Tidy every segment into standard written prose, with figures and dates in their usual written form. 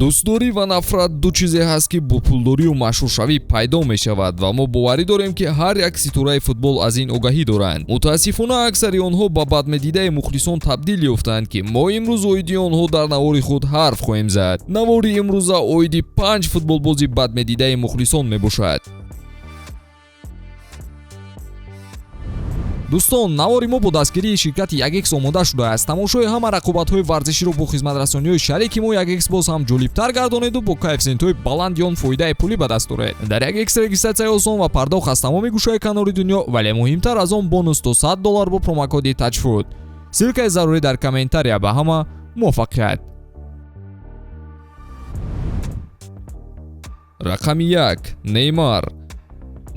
Дӯстдорӣ ва нафрат ду чизе ҳаст, ки бо пулдорию машҳуршавӣ пайдо мешавад ва мо боварӣ дорем, ки ҳар як ситораи футбол аз ин огаҳӣ доранд. Мутаассифона, аксари онҳо ба бадмедидаи мухлисон табдил ёфтанд, ки мо имрӯз оиди онҳо дар навори худ ҳарф хоҳем зад. Навори имрӯза оиди панҷ футболбози бадмедидаи мухлисон мебошад. Дӯстон, навори мо бо дастгирии ширкати Ягекс омода шудааст. Тамошои ҳама рақобатҳои варзиширо бо хизматрасониҳои шарики мо Ягекс боз ҳам ҷолибтар гардонеду бо коэффисиентҳои баланди он фоидаи пулӣ ба даст оред. Дар Ягекс регистратсияи осон ва пардохт аз тамоми гӯшаи канори дунё, вале муҳимтар аз он бонус то $100 бо промокоди TAJFOOT. Ссылкаи зарурӣ дар комментария. Ба ҳама муваффақият. Рақами 1. Неймар.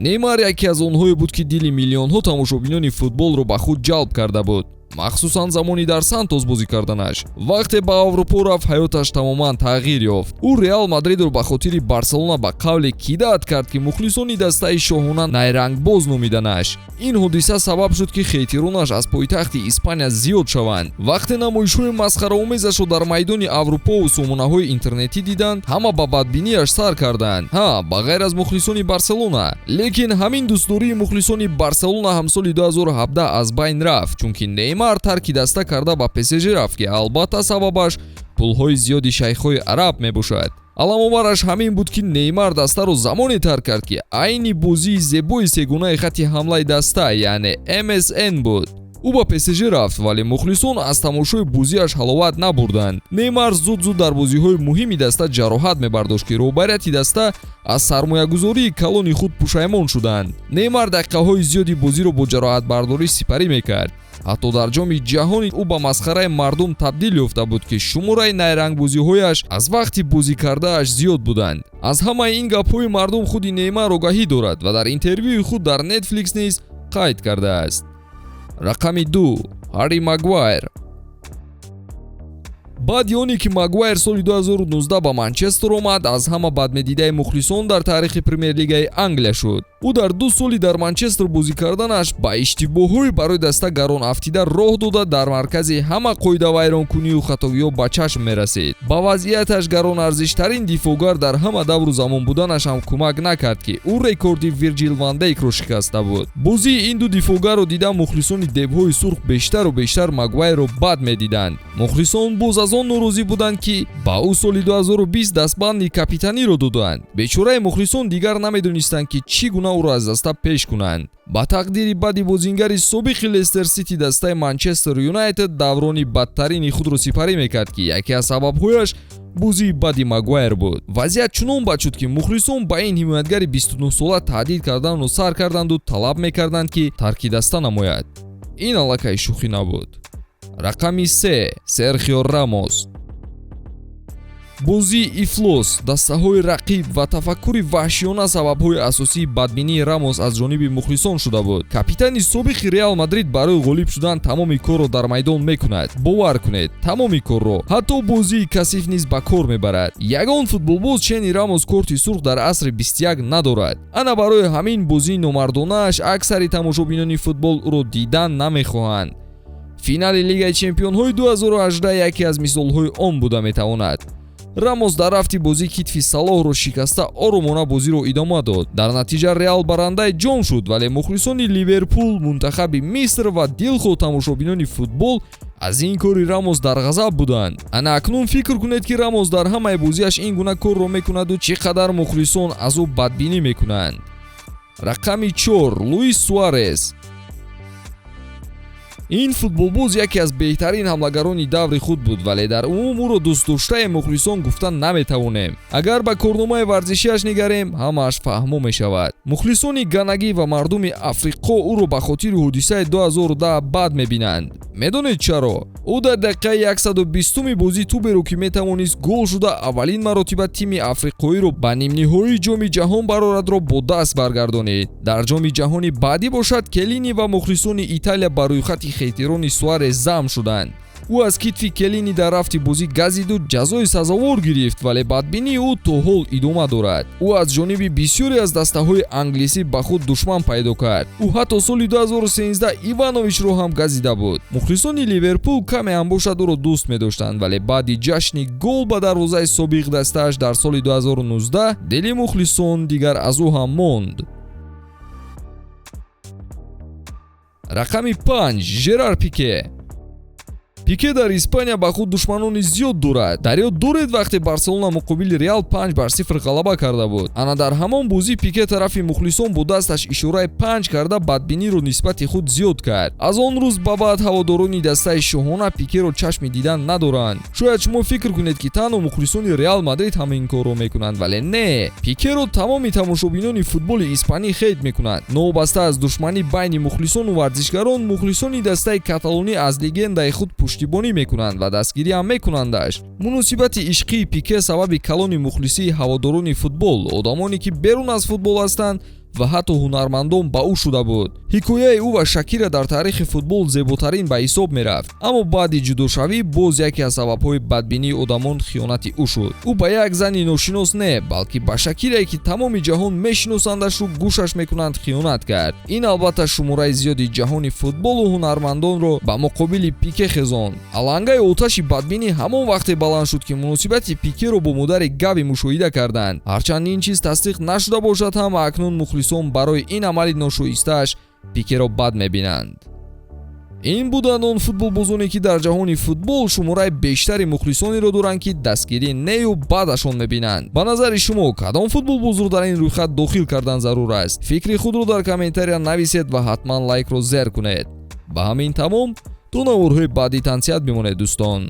Неймар яке аз онҳое буд, ки дили миллионҳо тамошобинони футболро ба худ ҷалб карда буд, махсусан замони дар Сантос бозӣ карданаш. Вақте ба Аврупо рафт, ҳаёташ тамоман тағйир ёфт. Ӯ Реал Мадридро ба хотири Барселона ба қавле кидат кард, ки мухлисони дастаи шоҳона найрангбоз номиданаш. Ин ҳодиса сабаб шуд, ки хейтиронаш аз пойтахти Испания зиёд шаванд. Вақте намоишҳои масхараомезашро дар майдони Аврупову сомонаҳои интернетӣ диданд, ҳама ба бадбинияш сар карданд. Ҳа, ба ғайр аз мухлисони Барселона. Лекин ҳамин дӯстдории мухлисони Барселона ҳам соли 2017 аз байн рафт, чунки Неймар тарки даста карда ба ПСЖ рафт, ки албатта сабабаш пулҳои зиёди шайхҳои араб мебошад. Аламовараш ҳамин буд, ки Неймар дастаро замоне тарк кард, ки айни бозии зебои сегонаи хатти ҳамлаи даста, яъне МСН буд. Ӯ ба ПСЖ рафт, вале мухлисон аз тамошои бозиаш ҳаловат набурданд. Неймар зуд-зуд дар бозиҳои муҳими даста ҷароҳат мебардошт, ки роҳбарияти даста аз сармоягузории калони худ пушаймон шуданд. Неймар дақиқаҳои зиёди бозиро бо ҷароҳатбардорӣ сипарӣ мекард. Ҳатто дар ҷоми ҷаҳони ӯ ба масхараи мардум табдил ёфта буд, ки шумораи найрангбозиҳояш аз вақти бозӣ кардааш зиёд буданд. Аз ҳамаи ин гапҳои мардум худи Неймар огаҳӣ дорад ва дар интервюи худ дар Netflix низ қайд кардааст. Рақами 2. Ҳарри Магуайр. Баъди оне ки Магуайр соли 2019 ба Манчестер омад, аз ҳама бадмедидаи мухлисон дар таърихи Премер-лигаи Англия шуд. Ӯ дар 2 соли дар Манчестер бозӣ карданаш ба иштибоҳҳои барои даста гарон афтида роҳ дода, дар маркази ҳама қоидавайронкунию хатогиҳо ба чашм мерасид. Ба вазъияташ гаронарзиштарин дифоъгар дар ҳама давру замон буданаш ҳам кӯмак накард, ки ӯ рекорди Вирҷил ван Дейкро шикаста буд. Бозии ин ду дифоъгарро дида, мухлисони девҳои сурх бештару бештар Магуайрро бад медиданд. Мухлисон боз аз он норозӣ буданд, ки ба ӯ соли 2020 дастбанди капитаниро доданд. Бечораи мухлисон дигар намедонистанд, ки чӣ гуна ӯро аз даста пеш кунанд. Ба тақдири бади бозингари собиқи Лестер Сити, дастаи Манчестер Юнайтед даврони бадтарини худро сипарӣ мекард, ки яке аз сабабҳояш бозии бади Магуайр буд. Вазъият чунон бад шуд, ки мухлисон ба ин ҳимоятгари 29-сола таҳдид карданро сар карданду талаб мекарданд, ки тарки даста намояд. Ин аллакай шӯхӣ набуд. Рақами 3. Серхио Рамос. Бозии ифлос, дастаҳои рақиб ва тафаккури ваҳшиёна сабабҳои асосии бадбинии Рамос аз ҷониби мухлисон шуда буд. Капитани собиқи Реал Мадрид барои ғолиб шудан тамоми корро дар майдон мекунад. Бовар кунед, тамоми корро, ҳатто бозии касиф низ ба кор мебарад. Ягон футболбоз чени Рамос корти сурх дар асри 21 надорад. Ана барои ҳамин бозии номардонааш аксари тамошобинони футбол ӯро дидан намехоҳанд. Финали Лигаи чемпионҳои 2018 яке аз мисолҳои он буда метавонад. Рамос дар рафти бозӣ китфи Салоҳро шикаста, оромона бозиро идома дод. Дар натиҷа Реал барандаи ҷом шуд, вале мухлисони Ливерпул, мунтахаби Миср ва дилхоҳ тамошобинони футбол аз ин кори Рамос дар ғазаб буданд. Ана акнун фикр кунед, ки Рамос дар ҳамаи бозиаш ин гуна корро мекунаду чӣ қадар мухлисон аз ӯ бадбинӣ мекунанд. Рақами 4. Луис Суарес. Ин футболбоз яке аз беҳтарин ҳамлагарони даври худ буд, вале дар умум ӯро дӯстдоштаи мухлисон гуфта наметавонем. Агар ба корномаи варзишиаш нигарем, ҳамааш фаҳмо мешавад. Мухлисони ганагӣ ва мардуми Африқо ӯро ба хотири ҳодисаи 2010 бад мебинанд. Медонед чаро? Ӯ дар дақиқаи 120-уми бозӣ туберо, ки метавонист гол шуда аввалин маротиба тими африқоиро ба нимниҳоии ҷоми ҷаҳон барорадро бо даст баргардонид. Дар ҷоми ҷаҳони баъдӣ бошад, Келлини ва мухлисони Италия ба рӯйхати хейтирони Суарес зам шуданд. Ӯ аз китфи Келлини дар рафти бозӣ газиду ҷазои сазовор гирифт, вале бадбинии ӯ то ҳол идома дорад. Ӯ аз ҷониби бисёре аз дастаҳои англисӣ ба худ душман пайдо кард. Ӯ ҳатто соли 2013 Ивановичро ҳам газида буд. Мухлисони Ливерпул каме ҳам бошад ӯро дӯст медоштанд, вале баъди ҷашни гол ба дарвозаи собиқ дастааш дар соли 2019 дили мухлисон дигар аз ӯ ҳам монд. Рақами 5. Жерар Пике. Пике дар Испания ба худ душманони зиёд дорад. Дар ёд доред вақте Барселона муқобили Реал 5-0 ғалаба карда буд. Ана дар ҳамон бозӣ Пике тарафи мухлисон бо дасташ ишораи 5 карда бадбиниро нисбати худ зиёд кард. Аз он рӯз ба баъд ҳаводорони дастаи шоҳона Пикеро чашми дидан надоранд. Шояд шумо фикр кунед, ки танҳо мухлисони Реал Мадрид ҳамин корро мекунанд, вале не. Пикеро тамоми тамошобинони футболи испанӣ хейт мекунанд. Новобаста аз душманӣ байни мухлисону варзишгарон, мухлисони дастаи каталонӣ аз легендаи худ пуштибонӣ мекунанд ва дастгирӣ ҳам мекунандаш. Муносибати ишқии Пике сабаби калони мухлисии ҳаводорони футбол, одамоне ки берун аз футбол ҳастанд ва ҳатто ҳунармандон ба ӯ шуда буд. Ҳикояи ӯ ва Шакира дар таърихи футбол зеботарин ба ҳисоб мерафт, аммо баъди ҷудошавӣ боз яке аз сабабҳои бадбинии одамон хиёнати ӯ шуд. Ӯ ба як зани ношинос не, балки ба Шакирае, ки тамоми ҷаҳон мешиносандашу гӯшаш мекунанд, хиёнат кард. Ин албатта шумораи зиёди ҷаҳони футболу ҳунармандонро ба муқобили Пике хезонд. Алангаи оташи бадбинӣ ҳамон вақте баланд шуд, ки муносибати Пикеро бо модари Гави мушоҳида карданд. Ҳарчанд ин чиз тасдиқ нашуда бошад ҳам, акнун мухлисон барои ин амали ношоистааш Пикеро бад мебинанд. Ин буданд он футболбозоне, ки дар ҷаҳони футбол шумораи бештари мухлисонеро доранд, ки дастгирӣ нею баъдашон мебинанд. Ба назари шумо кадом футболбозро дар ин рӯйхат дохил кардан зарур аст? Фикри худро дар комментария нависед ва ҳатман лайкро зер кунед. Ба ҳамин тамом, то наворҳои баъдӣ тансиҳат бимонед, дӯстон.